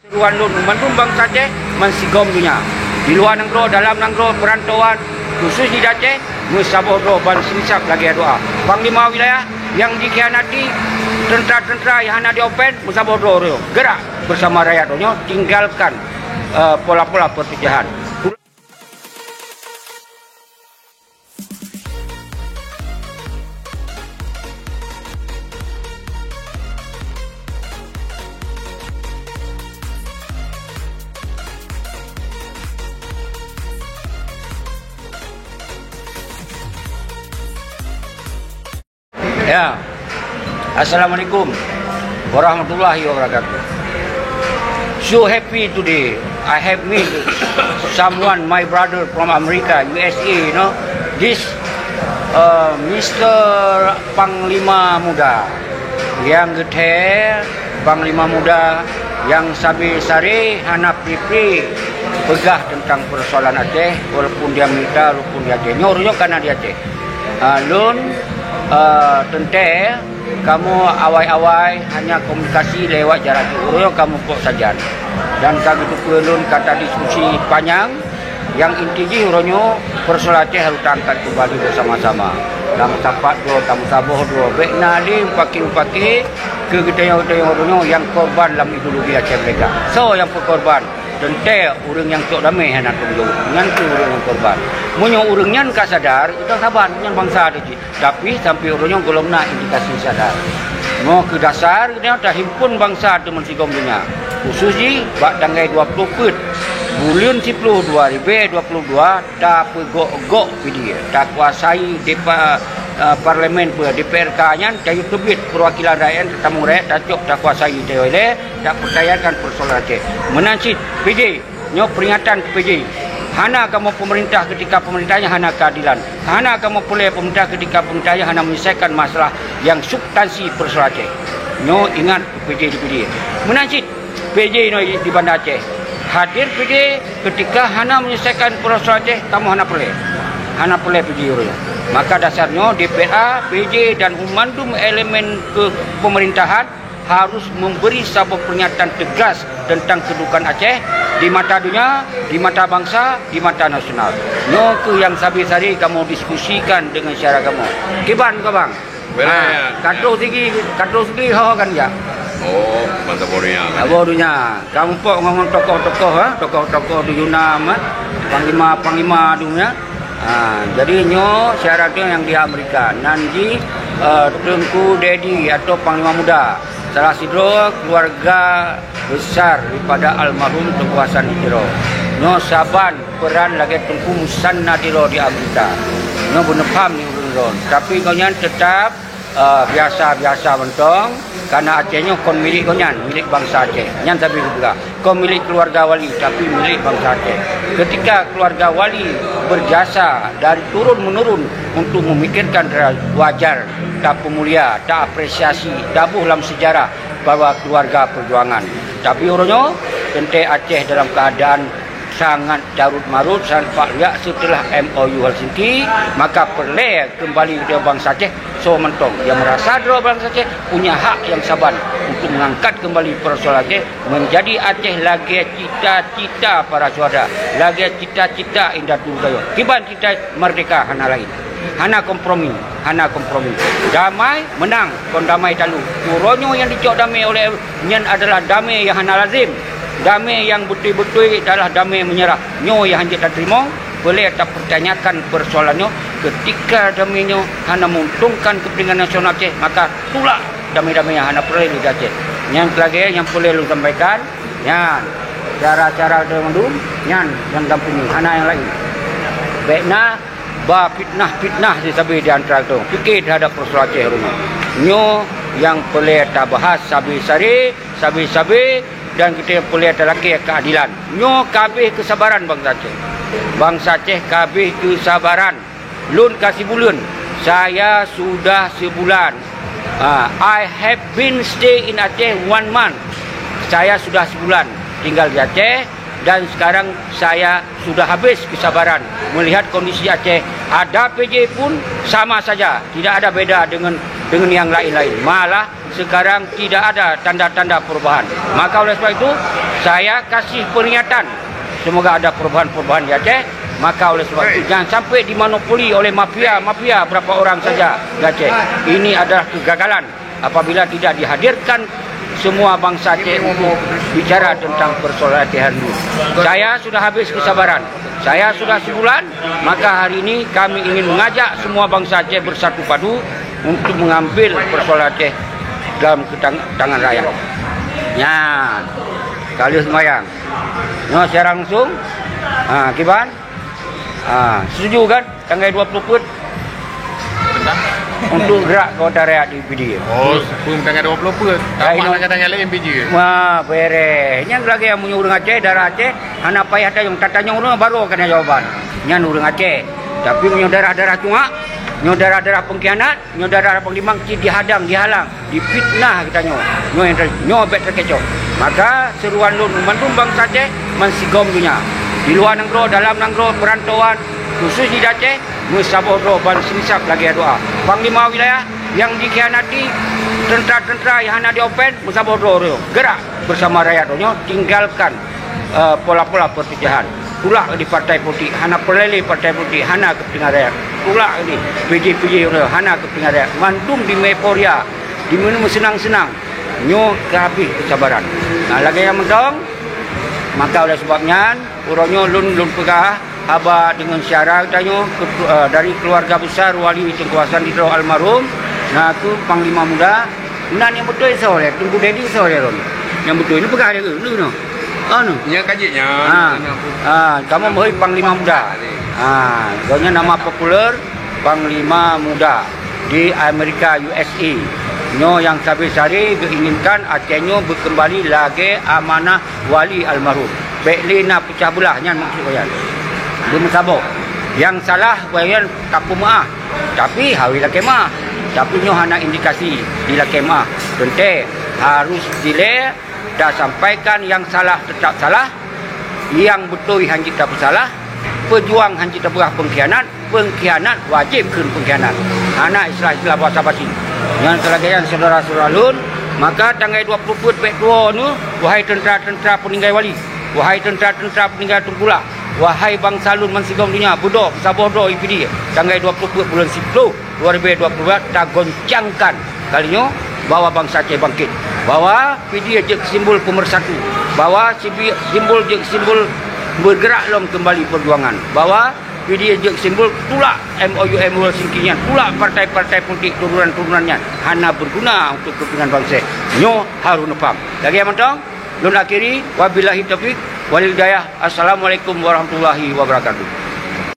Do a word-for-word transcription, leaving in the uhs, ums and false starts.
Ruan lôn mandum bansa Aceh, meusigom donya. Di luwa nanggroe, dalam nanggroe, peurantauan, khusus di Aceh, meusaboh droe ban sinsab lagée doa. Panglima wilayah nyang jikhianati teuntra-teuntra nyang hana jiopen, meusaboh droe, gerak bersama rakyat nyoe, tinggalkan, eh, pola-pola perpecahan. Ya. Assalamualaikum warahmatullahi wabarakatuh. So happy today. I have met someone, my brother from America, U S A, you know. This, uh, Mister Panglima Muda. Nyang geuthée Panglima Muda nyang sabe-sare hana pri-pri peugah teuntang peusoalan Aceh, walaupun di Amerika, walaupun di Aceh. Nyoe ureuëng nyoe kana di Aceh. Ah, lôn, ah, teuntée kamoe awai-awai hanya komunikasi lewat jarak jauh. Uroe nyoe kamoe pok sajan. Dan ka geuteupeue lôn ka tadiskusi panyang, nyang inti jih uroe nyoe peusoalan Aceh harôh taangkat keumbali beusama-sama. Tameusapat droe, tameusaboh droe, bék na lé mupaki-mupaki keu geutanyoe-geutanyoe uroe nyoe nyang korban lam ideologi Aceh Merdeka. Soe nyang peukorban? Teuntée ureuëng nyang cok damé hana teumeujaweueb, nyan kheueh ureuëng nyang korban. Meunyoe ureuëng nyan ka sadar, geutanyoe saban, nyan bansa teuh jih. Tapi sampoe uroe nyoe gohlom na indikasi sadar. Nyoe keuh dasar geutanyoe tahimpon bansa teuh meusigom donya, khusus jih bak tanggai dua ploh peuet buleuen siploh dua ribée dua ploh dua, tapeugok-gok P D I, takuasai depa-, eh, parlemen peue, D P R K nyan, tayue teubiet peuwakilan rakyat, tatamong rakyat, tacok takuasai tayue ilée, tapeutayakan peusoalan Aceh. Meunan cit, P J, nyoe peuringatan keu P J. Hana kamoe peumeurintah keutika peumeurintah nyan hana keuadelan. Hana kamoe peureulée peumeurintah keutika peumeurintah nyan hana menyelesaikan masalah nyang substansi peusoalan Aceh. Nyoe ingat P J di P J. Meunan cit, P J inoe di Banda Aceh. Hadir P J keutika hana menyelesaikan peusoalan Aceh, kamoe hana peureulée. Hana peureulée P J uroe nyoe. Maka dasar nyoe D P R A, P J dan mandum elemen keupeumeurintahan harus memberi saboh pernyataan tegas tentang kedudukan Aceh di mata dunia, di mata bangsa, di mata nasional. Nyoe keuh nyang sabe-sabe kamoe diskusikan deungon syedara kamoe. Kiban, Kabang? Boleh, ah, ya. Ka troh sigi, ka troh sigi ho kan ya? Oh, mantap boh dunia kan? Boh dunia. Ka muphom ngon tokoh-tokoh, ha? Tokoh-tokoh di Yunnan, ha? Panglima-panglima dunia. Ha, jadi nyoe syarat nyang di Amerika. Nan jih, eh, Teungku Dedi atau Panglima Muda. Salah sidroe keluarga besar daripada almarhum Teungku Hasan di Tiro. Nyoe saban peran lagée Teungku Musanna Tiro di Amerika. Nyoe beuneupham di ureuëng droe. Tapi gobnyan teutap, eh, biasa-biasa mantong, karena Aceh nyoe kon milék gobnyan, milék bansa Aceh. Nyan sabe geupeugah, kon milék keluarga wali, tapi milék bansa Aceh. Ketika keluarga wali berjasa dari turun-menurun untuk memikirkan rakyat, wajar tapeumulia, taapresiasi, taboh lam sejarah bahwa keluarga perjuangan. Tapi uroe nyoe, teuntée Aceh dalam keadaan sangat carut-marut, sangat pak luyak setelah M O U Helsinki, maka peureulée keumbali droe bansa Aceh, soe mantong nyang meurasa droe bansa Aceh punya hak nyang saban untuk mengangkat kembali persoalan Aceh menjadi Aceh lagée cita-cita para syuhada, lagée cita-cita indatu gayuh. Kiban cita merdeka hana laén. Hana kompromi, hana kompromi. Damai menang, kon damai talu. Uroe nyoe nyang dicok damai oleh nyan adalah damai nyang hana lazim. Damai nyang beutôi-beutôi adalah damai meunyeurah. Nyoe nyang hanjeuet tateurimong, peureulée tapeurtanyakan peusoalan nyoe. Keutika damai nyoe hana meuuntungkan keupeuntengan nasional Aceh, maka tulak damai-damai nyang hana peureulée di Aceh. Nyan lagée nyang peureulée lôn sampaikan, nyan cara-cara deungon lôn, nyan nyang dampingi, hana nyang laén. Bék na ba fitnah-fitnah sisabe di antara geutanyoe. Pike teuhadap peusoalan Aceh uroe nyoe. Nyoe nyang peureulée tabahas sabe-sabe, sabe-sabe, dan geutanyoe peureulée talakée keuadelan. Nyoe ka habéh keusabaran bansa Aceh. Bansa Aceh ka habéh keusabaran. Lôn ka sibuleuen. Saya sudah sebulan. Ah, I have been stay in Aceh one month. Saya sudah sebulan tinggal di Aceh. Dan sekarang saya sudah habis kesabaran melihat kondisi Aceh. Ada P J pun sama saja, tidak ada beda dengan dengan yang lain-lain. Malah sekarang tidak ada tanda-tanda perubahan. Maka oleh sebab itu, saya kasih peringatan, semoga ada perubahan-perubahan di Aceh. Maka oleh sebab itu, jangan sampai dimonopoli oleh mafia-mafia berapa orang saja di Aceh. Ini adalah kegagalan apabila tidak dihadirkan semua bangsa Aceh untuk bicara tentang persoalan Aceh hari ini. Saya sudah habis kesabaran. Saya sudah sebulan, maka hari ini kami ingin mengajak semua bangsa Aceh bersatu padu untuk mengambil persoalan Aceh dalam ketang-, tangan rakyat. Nyan, ka lheueh seumayang. Nyoe siaran langsung. Ha, kiban? Ha, setuju kan? Tanggai dua puluh peuet. Untuk gerak kota rakyat di P D. Oh, sebelum tanggai dua puluh peuet. Tamah lagèe tanggai laén P D. Wah, bereh. Nyang lagèe meunyoe ureueng Aceh, darah Aceh, hana payah tanyong. Tatanyong ureueng baru kana jawaban. Nyan ureueng Aceh. Tapi meunyoe darah-darah tuak, nyoe darah-darah pengkhianat, nyoe darah-darah panglima cit dihadang, dihalang, difitnah geutanyoe. Nyoe nyang ter-, nyoe bèk teukecoh. Maka seuruan lôn mandum bansa Aceh, man sigom donya. Di luwa nanggroe, dalam nanggroe, peurantauan, khusus di Aceh, meusaboh droe ban sinisab lagèe doa. Panglima wilayah nyang dikhianati, teuntra-teuntra nyang hana diopen, meusaboh droe. Gerak bersama rakyat donya, tinggalkan, eh, pola-pola perpecahan. Tulak di partai politik, hana peureulèe partai politik, hana keupeuntingan rakyat. Tulak di P J P J, hana keupeuntingan rakyat. Mandum di euforia, di meuseunang-seunang. Nyoe ka habéh keusabaran. Nah, lagèe nyan mantong, maka oleh sebab nyan, uroe nyoe lôn, lôn peugah haba deungon syedara geutanyoe, keu-, eh, dari keluarga besar Wali Teungku Hasan di Droe almarhum, na kheueh Panglima Muda, meunan nyang beutôi soe lé, Teungku Dedi soe lé lôn. Nyang beutôi nyoe peugah lé keuh, lôn nyoe. Anu. Nyang ka jeuet nyan. Ha. Ha, kamoe meuhôi Panglima Muda. Ha, gobnyan nama populer Panglima Muda di Amerika, U S A. Nyoe nyang sabe-sabe geuinginkan Aceh nyoe beukeumbali lagèe amanah Wali almarhum. Bèk lé na peucah beulah, nyan maksud gobnyan. Beumeusaboh. Nyang salah gobnyan tapeumeu'ah, tapi hana lakèe meu'ah. Tapi nyoe hana indikasi jilakèe meu'ah. Teuntèe harôh dilèe tasampaikan nyang salah teutap salah, nyang beutôi hana jeuet tapeusalah, peujuang hana jeuet tapeugah peungkhianat, peungkhianat wajéb kheun peungkhianat. Hana istilah-istilah basa basi. Nyan lagèe nyan syedara-syedara lôn, maka tanggai dua puluh peuet bèk tuwoe nyoe, wahai teuntra-teuntra peuninggai Wali, wahai teuntra-teuntra peuninggai Teungku Lah, wahai bansa lôn bansigom donya, beudôh, saboh droe I P D, tanggai dua puluh peuet buleuen siplôh, dua ribu dua puluh dua tagoncangkan kali nyoe bahwa bansa Aceh bangkit, bahwa P D jeuet simbol peumeursatu, bahwa sibi-, simbol jeuet simbol bergerak lom kembali perjuangan, bahwa P D jeuet simbol tulak M O U, M O U Helsinki nyan, tulak partai-partai politik turunan-turunan nyan hana berguna untuk kepentingan bansa. Nyoe harôh neupaham. Lagèe nyan mantong, lôn akhiri, wabillahi taufik wal hidayah. Assalamualaikum warahmatullahi wabarakatuh.